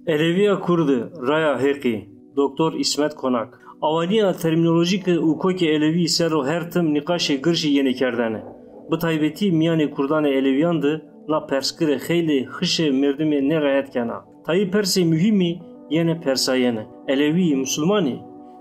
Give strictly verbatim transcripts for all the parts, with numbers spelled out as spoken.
Elewîya Kurdi, raya Heqî, Doktor Îsmet Konak. Awanîya termînolojîke û kokê Elewî ser o her tim nîqaşê girşî yenê kerdene. Bi taybetî mîyanê kurdanê elewîyan de na persgire xeylê xişê merdimî nêrehet kena. Tayî persê muhîmî yenê persayene. Elewî musulman î?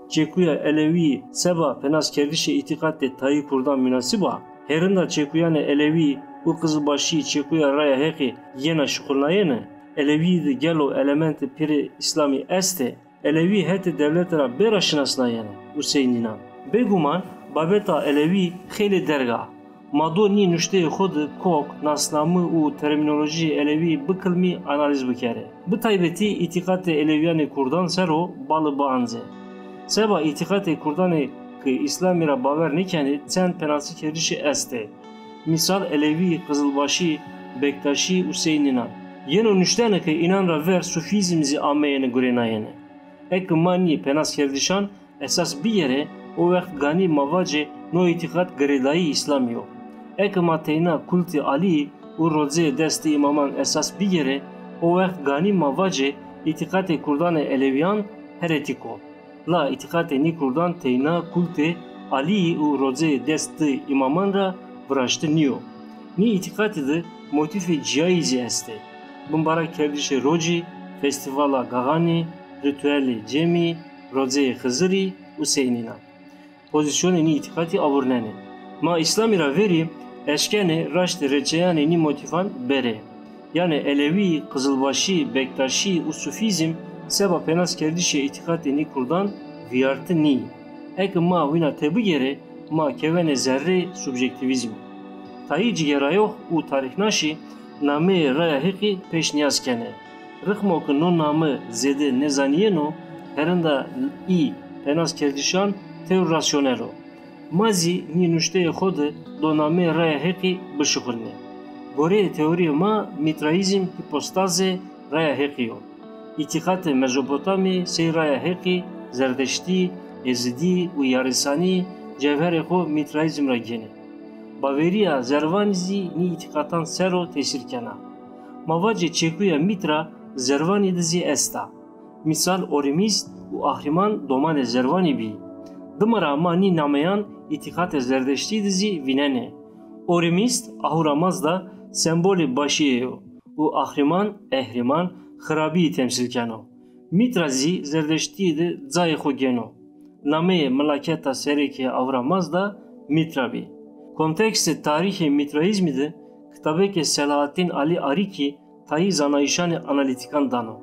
Çekuya Elewî seba penaskerdişê îtîqatê tayî kurdan munasib a? Herinda çekuyanê Elewî û Qizilbaşî çekuya raya Heqî yena şuxulnayene? Elewî de gelo elementê pîrê Îslamî estê? Elewî hetê dewlete ra bêra şinasnayene û sey nînan? Bêguman babeta Elewî xeylê derg a. Ma do nî nuşteyê xo de kok, nasname û termînolojîyê Elewî bikilmî analîz bikerê. Bi taybetî îtîqatê Elewîyanê kurdan ser o bali biancê. Seba îtîqatê kurdanê ke Îslamî ra bawer nêkenê çend penaskerdişî estê. Mîsal Elewî, Qizilbaşî, Bektaşî û sey nînan. Yeno nuştene ke înan ra ver Sufîzm zî ameyêne gurênayene. Eke ma nî penaskerdişan esas bigêrê, o wext ganî ma vacê no îtîqat girêdayî Îslamî yo. Eke ma teyna kultê Alî û roceyê dest di îmaman esas bigêrê, o wext ganî ma vacê îtîqatê kurdanê Elewîyan heretîk o. La îtîqatê nî kurdan teyna kultê Alî û roceyê dest di îmaman ra viraşti nîyo. Nî îtîqatî di motîfê cîyayî zî estê. Bimbarakerdişê rocî, festîvala Gaxanî, rîtuelê cemî, roceyê Xizirî û sey nînan. Pozîsyonê nî îtîqatî avurnenê. Ma Îslamî ra verî eşkenê raştê reçeyanê nî motîfan berê. Yanê Elewî, Qizilbaşî, Bektaşî û Sufîzm seba penaskerdişê îtîqatê nî kurdan vîyarti nîyî. Eke ma wîna têbigêrê, ma kewenê zerrê subjektîvîzmî. Tayî cigêrayox û tarîxnaşî nameyê raya Heqî pêşnîyaz kenê. Rixmo ke no name zêde nêzanîyeno, herinda î penaskerdişan tewr rasyonel o. Ma zî nî nuşteyê xo de do nameyê raya Heqî bişuxulnê. Goreyê teorîyê ma mîtraîzm hîpostazê raya Heqî yo. Îtîqatê Mezopotamî sey raya Heqî, Zerdeştî, Êzidî û Yarîsanî cewherê xo mîtraîzm ra gênê. Bawerîya Zervanî zî nî îtîqatan ser o tesîr kena. Ma vacê çekuya Mîtra Zervanî de zî esta. Mîsal Orîmîst û Ahrîman domanê Zervanî bî. Dima ra ma nî nameyan îtîqatê Zerdeştî de zî vînenê. Orîmîst Ahura Mazda sembolê başîye yo û Ahrîman, Ehrîman, xirabîyî temsîl keno. Mîtra zî Zerdeştîye de cayê xo gêno. Nameyê milaketa serekê Ahura Mazda Mîtra bî. Kontekstê tarîxê mîtraîzmî de kitabêkê Selahattîn Alî Arîkî tayî zanayîşanê analîtîkan dano.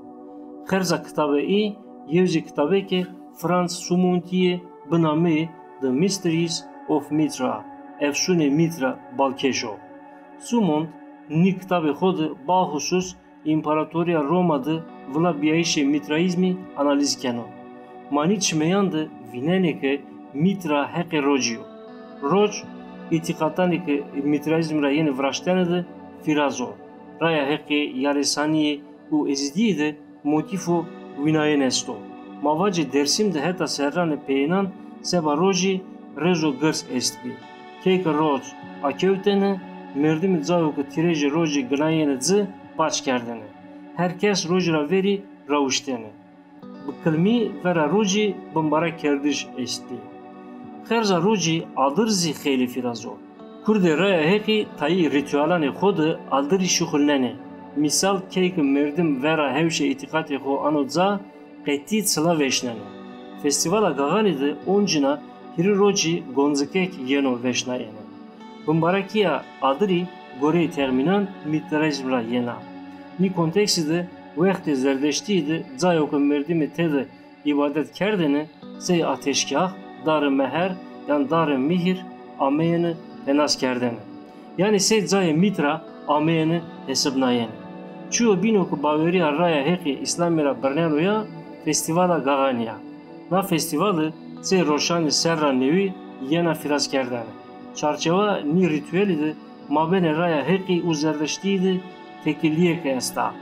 Xerza kitabe î yew zî kitabêkê Frans Sumont yê bi nameyê The Mysteries of Mithra, Efsûnê Mîtra, balkêş o. Sumont nî kitabê xo de baxusus Împaratorîya Roma de vila bîyayîşê mîtraîzmî analîz keno. Ma nî çimeyan de vînenê ke Mîtra heqê rocî yo. Roc, îtîqatanê ke mîtraîzm ra yenê viraştene de fîraz o. Raya Heqî, Yarîsanîye û Êzidîye de motîfo wînayên esto. Ma vacê Dêrsim de heta serranê peyênan seba rocî rêzo girs estbî. Key ke roc akewtene, merdimî cayo ke tîrêjê rocî ginayêne ci, paç kerdêne. Her kes rocî ra verî rawiştêne. Bi kilmî vera rocî bimbarekerdiş estbî. Xerza rocî adir zî xeylê fîraz o. Kurdê raya Heqî tayî rîtuelanê xo de adirî şuxulnenê. Mîsal, key ke merdim vera hewşê îtîqatê xo ano ca, qetî çila veşneno. Festîvala Gaxanî de oncîna hîrê rocî goncikek yeno veşnayene. Bimbarekîya adirî goreyê texmînan mîtraîzm ra yena. Nî konteksî de wextê Zerdeştîyî de cayo ke merdimî tede îbadet kerdêne, sey ateşgah, darê mehr yan darê mihir ameyêne penaskerdene. Yanî sey cayê Mîtra ameyêne hesibnayene. Çiyo bîno ke bawerîya raya Heqî Îslamî ra birneno ya, festîvala Gaxanî ya. Na festîvali sey roşanê serra newî yena fîrazkerdene. Çarçewa nî rîtuelî de mabênê raya Heqî û Zerdeştîyî de tekilîyêke esta.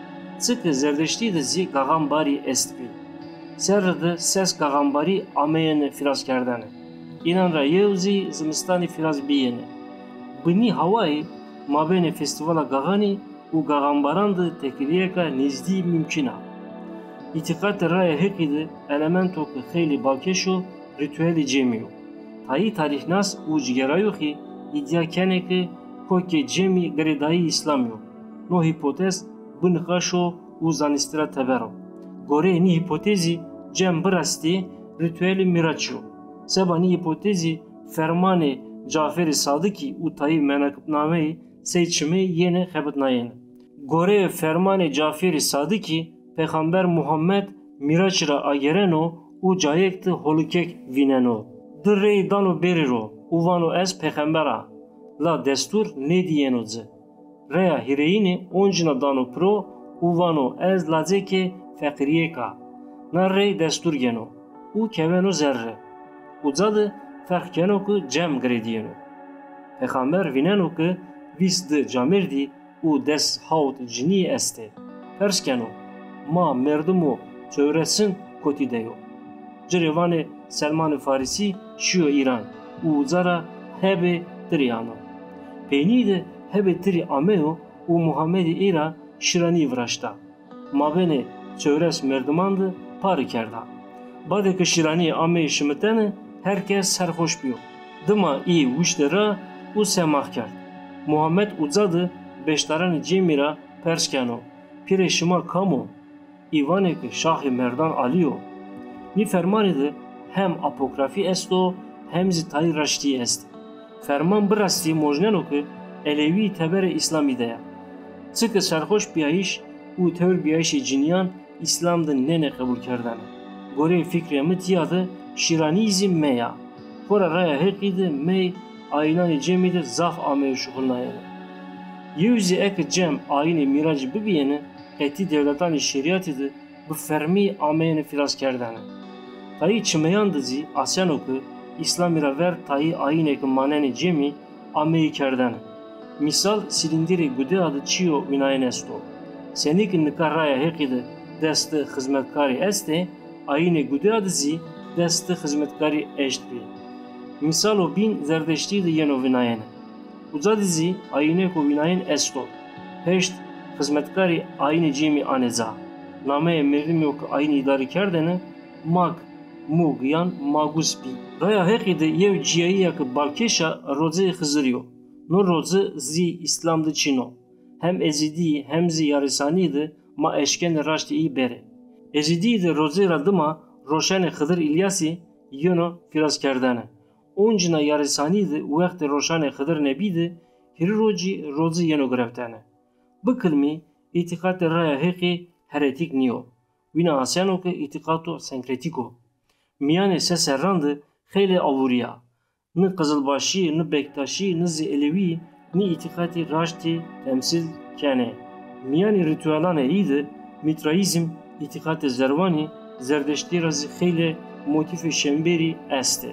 Çike Zerdeştîyî de zî gaxanbarî estbî. Serre de ses gaxanbarî ameyêne fîrazkerdene. Înan ra yew zî zimistanî fîraz bîyêne. Bi nî hawayî mabênê festîvala Gaxanî û gaxanbaran de tekilîyêka nêzdî mumkîn a. Îtîqatê Raya Heqî de elemento ke xeylê balkêş o, rîtuelê cemî yo. Tayî tarîxnas û cigêrayoxî îdîa kenê ke kokê cemî girêdayî Îslamî yo. No hîpotez bi niqaş o û zanistî ra teber o. Goreyê nî hîpotezî cem birastî rîtuelê mîraçî yo. Seba nî hîpotezî fermanê Caferî Sadikî û tayî menaqibnameyî sey çimeyî yenê xebitnayene. Goreyê fermanê Caferî Sadikî Pêxember Muhammed Mîraç ra agereno û cayêk de holikêk vîneno. Di reyî dano bêrî ro û vano ez pêxember a, la destûr nêdîyeno ci. Reya hîrêyîne oncîna dano piro û vano ez lacekê feqîrîyêk a. Na rey destûr gêno û keweno zerre. Uca de ferq keno ke cem girêdîyeno. Pêxember vîneno ke vîst di camêrdî û des hawt cinîyî estê. Pers keno, ma merdimo çewres in kotî de yo? Ci rê vanê Selmanê Farîsî şîyo Îran û uca ra hebê tirî ano. Peynî de hebê tirî ameyo û Muhammedî ey ra şîranî viraşta. Mabênê çewres merdiman de pari kerda. Badê ke şîranî ameyî şimitene, her kes serxoş bîyo. Dima î wiştê ra û semax kerd. Muhammed uca de beşdaranê cemî ra pers keno, pîrê şima kam o? Î vanê ke şahê merdan Alî yo. Nî fermanî de hem apokrafî esto hem zî tayî raştî estê. Ferman bi rastî mojneno ke Elewî teberê Îslamî de ya. Çike serxoş bîyayîş û tewr bîyayîşê cinîyan Îslam de nênê qebulkerdene. Goreyê fikrê mi tîya de şîranî zî meya. Xora Raya Heqî de mey ayînanê cemî de zaf ameyo şuxulnayene. Yew zî eke cem ayînê mîracî bibîyêne, qetî dewletanê şerîatî de bi fermî ameyêne fîraskerdene. Tayî çimeyan de zî aseno ke Îslamî ra ver tayî ayînê ke manenê cemî ameyî kerdene. Mîsal, Silîndîrê Gudea de çîyo vînayene esto. Senî ke nika Raya Heqî de des di xizmetkarî estê, ayînê Gudea de zî des di xizmetkarî eşt bî. Mîsalo bîn Zerdeştî de yeno vînayene. Uca de zî ayînêko vînayên esto. Heşt xizmetkarî ayînê cemî anê ca. Nameyê merdimî yo ke ayînî îdarî kerdêne Mag, Mug yan Magus bî. Raya Heqî de yew cîyayîya ke balkêş a, roceyê Xizirî yo. No roce zî Îslam de çin o. Hem Ezîdî hem zî Yarîsanî de ma eşkenê raştê î bêrê. Ezîdî de rocey ra dima roşenê Xidir Îlyasî yeno fîraskerdene. Oncîna Yarîsanî de wextê roşanê Xidir Nebî de hîrê rocî roce yeno girewtene. Bi kilmî, îtîqatê Raya Heqî heretîk nîyo. Wîna aseno ke îtîqato senkretîk o. Mîyanê se serran de xeylê avurî ya. Ni Qizilbaşî, ni Bektaşî, ni zî Elewî nî îtîqatî raştî temsîl kenê. Mîyanê rîtuelanê î de Mîtraîzm, îtîqatê Zerwanî, Zerdeştî ra zî xeylê motîfê şembêrî estê.